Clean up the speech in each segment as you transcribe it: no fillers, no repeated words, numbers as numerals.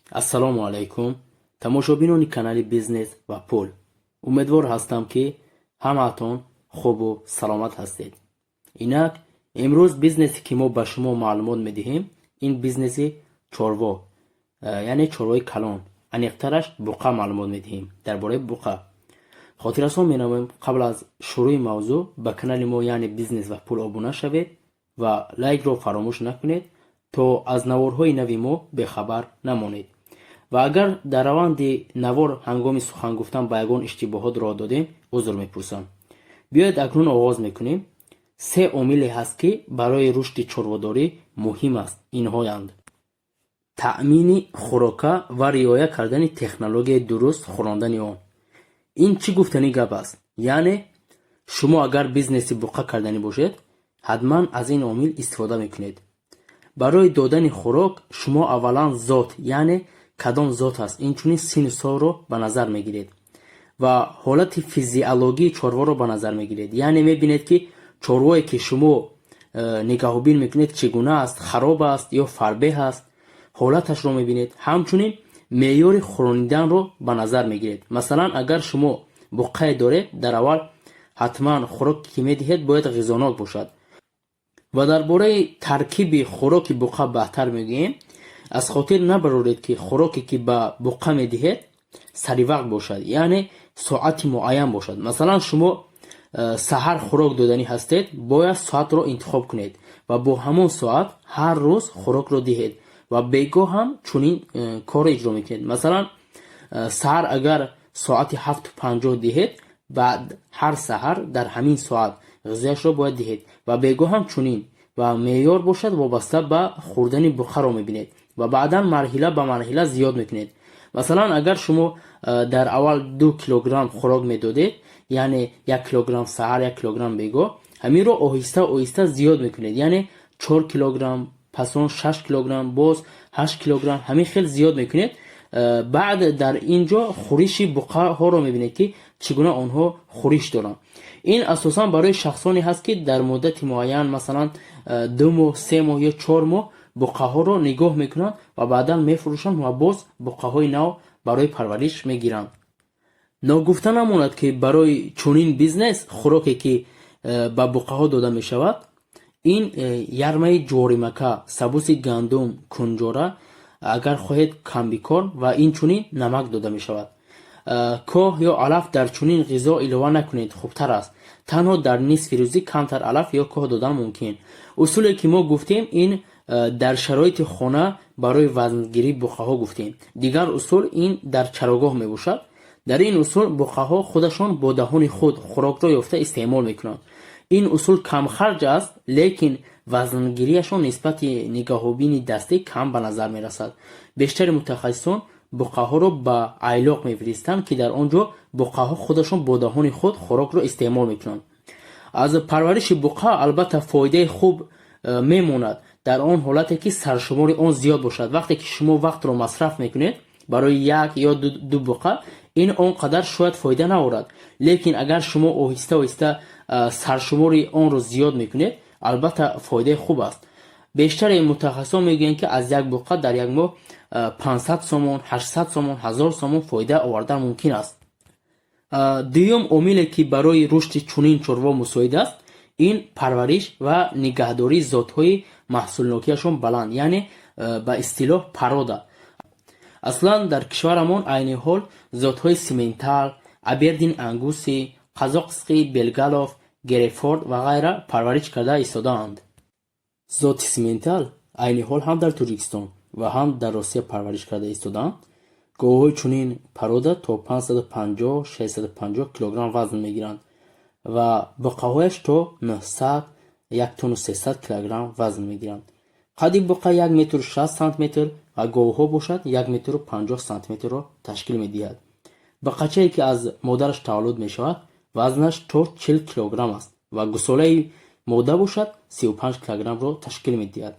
Ассалому алайкум, тамошобинони канали «Бизнес ва пул». Умедвор ҳастам, ки ҳамаатон хубу саломат ҳастед. Инак, имрӯз бизнесе, ки мо ба шумо маълумот медиҳем, ин бизнеси чорво, яъне чорвои калон, аниқтараш буқа маълумот медиҳем дар бораи буқа. Хотиррасон менамоем, қабл аз шурӯи мавзӯъ ба канали мо, яъне «Бизнес ва пул», обуна шавед ва лайкро фаромӯш накунед, то аз наворҳои нави мо бехабар намонед. Ва агар дар раванди навор ҳангоми сухан гуфтан ба ягон иштибоҳот роҳ додем, узр мепурсам. Биёед, акнун оғоз мекунем. Се омиле ҳаст, ки барои рушди чорводорӣ муҳим аст. Инҳоянд: таъмини хӯрока ва риоя кардани технологияи дуруст хӯрондани он. Ин чӣ гуфтани гап аст? Яъне шумо агар бизнеси буқа карданӣ бошед, ҳатман аз ин омил истифода мекунед. Барои додани хӯрок шумо аввалан зот, яъне кадом зот аст, инчунин синну солро ба назар мегиред ва ҳолати физиологии чорворо ба назар мегиред. Яъне мебинед, ки чорвое, ки шумо нигаҳобин мекунед, чӣ гуна аст: хароб аст ё фарбеҳ аст, ҳолаташро мебинед. Ҳамчунин меъёри хӯрониданро ба назар мегиред. Масалан, агар шумо буққае доред, дар аввал ҳатман хӯроке, ки медиҳед, бояд ғизонок бошад. Ва дар бораи таркиби хӯроки буқа баъдтар мегӯем. Аз хотир набароред, ки хӯроке, ки ба буқа медиҳед, саривақт бошад, яъне соати муайян бошад. Масалан, шумо саҳар хӯрок доданӣ ҳастед, бояд соатро интихоб кунед ва бо ҳамон соат ҳар рӯз хӯрокро диҳед ва бегоҳ ҳам чунин корро иҷро мекунед. Масалан, саҳар агар соати 7:50 диҳед, баъд ҳар саҳар дар ҳамин соат ғизояшро бояд диҳед ва бегоҳ ҳам чунин. Ва меъёр бошад, вобаста ба хӯрдани буқаро мебинед ва баъдан марҳила ба марҳила зиёд мекунед. Масалан, агар шумо дар аввал 2 килограмм хӯрок медодед, яъне 1 килограмм саҳар, 1 килограмм бегоҳ, ҳаминро оҳиста оҳиста зиёд мекунед, яъне 4 килограмм, пас он 6 килограмм, боз 8 килограмм, ҳамин хел зиёд мекунед. Баъд дар ин ҷо хӯриши буқаҳоро мебинед, ки чӣ гуна онҳо хӯриш доранд. Ин асосан барои шахсоне ҳаст, ки дар муддати муайян, масалан, 2 моҳ, 3 моҳ ё 4 моҳ буқаҳоро нигоҳ мекунанд ва баъдан мефурӯшанд ва боз буқаҳои нав барои парвариш мегиранд. Ногуфта намонад, ки барои чунин бизнес хӯроке, ки ба буқаҳо дода мешавад, ин ярмаи ҷуворимака, сабуси гандум, кунҷора, агар хоҳед, комбикорм ва инчунин намак дода мешавад. Коҳ ё алаф дар чунин ғизо илова накунед, хубтар аст. Танҳо дар нисфи рӯзӣ камтар алаф ё коҳ додан мумкин. Усуле, ки мо гуфтем, ин дар шароити хона барои вазнгирии буқаҳо гуфтем. Дигар усул ин дар чарогоҳ мебошад. Дар ин усул буқаҳо худашон бо даҳони худ хӯрокро ёфта истеъмол мекунанд. Ин усул камхарҷ аст, лекин вазнгирияшон нисбати нигаҳобини дастӣ кам ба назар мерасад. Бештари мутахассисон буқаҳоро ба айлоқ мефиристанд, ки дар он ҷо буқаҳо худашон бо даҳони худ хӯрокро истеъмол мекунанд. Аз парвариши буқа албатта фоидаи хуб мемонад дар он ҳолате, ки саршумори он зиёд бошад. Вақте ки шумо вақтро масраф мекунед барои як ё ду буқа, ин он қадар шояд фоида наорад, лекин агар шумо оҳиста оҳиста саршумори онро зиёд мекунед, албатта фоидаи хуб аст. Бештари мутахассисон мегӯянд, ки аз як буқа дар як моҳ 500 сомон, 800 сомон, 1000 сомон фоида овардан мумкин аст. Дуюм омиле, ки барои рушди чунин чорво мусоид аст, ин парвариш ва нигаҳдории зотҳои маҳсулнокиашон баланд, яъне ба истилоҳ порода. Аслан дар кишварамон айни ҳол зотҳои симентал, абердин ангуси, қазоқский белгалов, герефорд ва ғайра парвариш карда истодаанд. Зоти симентал айни ҳол ҳам дар Тоҷикистон ва ҳам дар Россия парвариш карда истодаанд. Говҳои чунин порода то 550, 650 килограмм вазн мегиранд ва буқаҳояш то 900, 1 тонну 300 килограмм вазн мегиранд. Қадди буқа 1 метру 60 сантиметр ва говҳо бошад, 1 метру 50 сантиметрро ташкил медиҳад. Буқачае, ки аз модараш таваллуд мешавад, вазнаш то 40 килограмм аст ва гусолаи мода бошад, 35 килограммро ташкил медиҳад.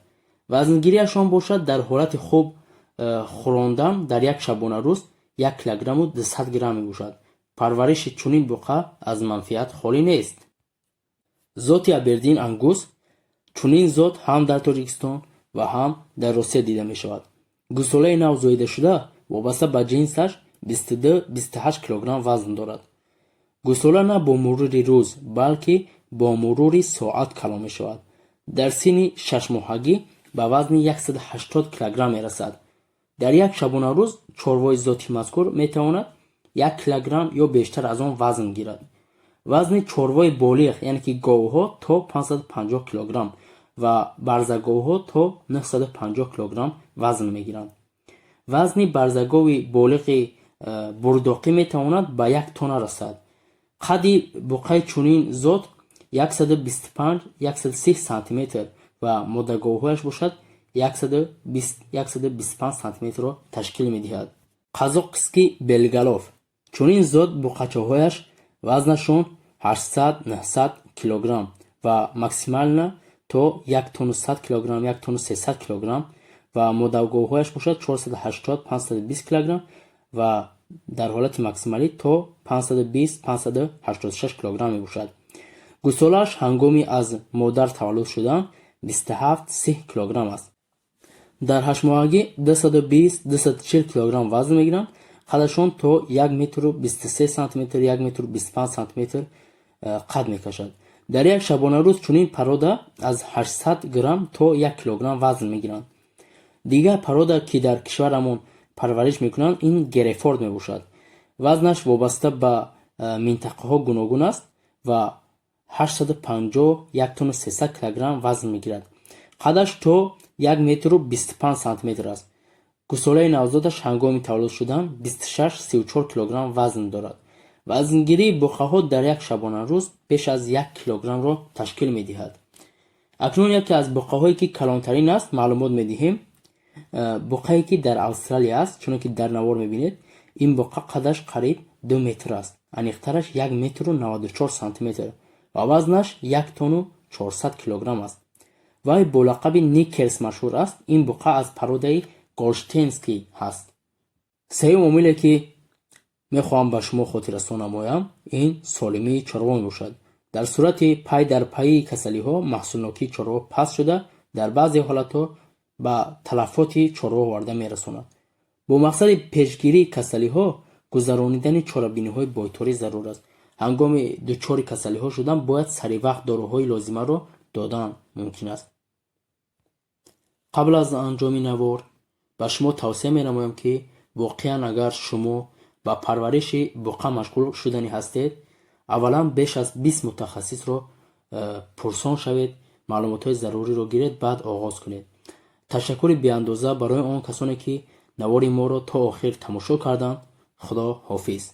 Вазнгирияшон бошад, дар ҳолати хуб хӯрондан дар як шабонарӯз 1 килограмму 200 грамм мебошад. Парвариши чунин буқа аз манфиат холӣ нест. Зоти абердин ангус. Чунин зот ҳам дар Тоҷикистон ва ҳам дар Русия дида мешавад. Гусолаи нав зоидашуда вобаста ба ҷинсаш 22-28 килограмм вазн дорад. Гусола на бо мурури рӯз, балки бо мурури соат калон мешавад. Дар синни шашмоҳагӣ ба вазни 180 килограмм мерасад. Дар як шабонарӯз чорвои зоти мазкур метавонад 1 килограмм ё бештар аз он вазн гирад. Вазни чорвои болиғ, яъне ки говҳо, то 550 килограмм ва барзаговҳо то 950 килограмм вазн мегиранд. Вазни барзагови болиғи бурдоқӣ метавонад ба 1 тонна расад. Қадди буқаи чунин зот 125-130 сантиметр ва модаговҳояш бошад 125 сантиметрро ташкил медиҳад. Қазоқский белоголов. Чунин зот буқачаҳояш вазнашон 800-900 килограмм ва максимально то 1 тонну 100 килограмм, 1 тонну 300 килограмм ва модаговҳояш бошад 480-520 килограмм ва дар ҳолати максималӣ то 520-586 килограмм мебошад. Гусолааш ҳангоми аз модар таваллуд шудан 27-30 килограмм аст. Дар ҳаштмоҳагӣ 220-240 килограмм вазн мегиранд. Қадашон то 1 метру 23 сантиметр, 1 метру 25 сантиметр қад мекашад. Дар як шабонарӯз чунин порода аз 800 грамм то 1 килограмм вазн мегиранд. Дигар порода, ки дар кишварамон парвариш мекунанд, ин герефорд мебошад. Вазнаш вобаста ба минтақаҳо гуногун аст ва 850 1 тонну 300 килограмм вазн мегирад. Қадаш то 1 метру 25 сантиметр аст. Гусолаи навзодаш ҳангоми таваллуд шудан 26-34 килограмм вазн дорад. Вазнгирии буқаҳо дар як шабонарӯз беш аз 1 килограммро ташкил медиҳад. Акнун яке аз буқаҳое, ки калонтарин аст, маълумот медиҳем. Буқае, ки дар Австралия аст. Чуно ки дар навор мебинед, ин буқа қадаш қариб 2 метр аст, аниқтараш 1 метру 94 сантиметр ва вазнаш 1 тонну 400 килограмм аст. Вай бо лақаби Никерс машҳур аст. Ин буқа аз породаи голштинский ҳаст. Сеюм омиле, ки мехоҳам ба шумо хотиррасон намоям, ин солимии чорво мебошад. Дар сурати пай дар пайи касалиҳо маҳсулнокии чорво паст шуда, дар баъзе ҳолатҳо ба талафоти чорво оварда мерасонад. Бо мақсади пешгирии касалиҳо гузаронидани чорабиниҳои бойторӣ зарур аст. Ҳангоми дучори касалиҳо шудан бояд саривақт доруҳои лозимаро додан мумкин аст. Қабл аз анҷоми навор ба шумо тавсия менамоям, ки воқеан агар шумо ба парвариши буқа машғул шуданӣ ҳастед, аввалан беш аз 20 мутахассисро пурсон шавед, маълумотҳои заруриро гиред, баъд оғоз кунед. Ташаккури беандоза барои он касоне, ки навори моро то охир тамошо карданд. Худо ҳофиз.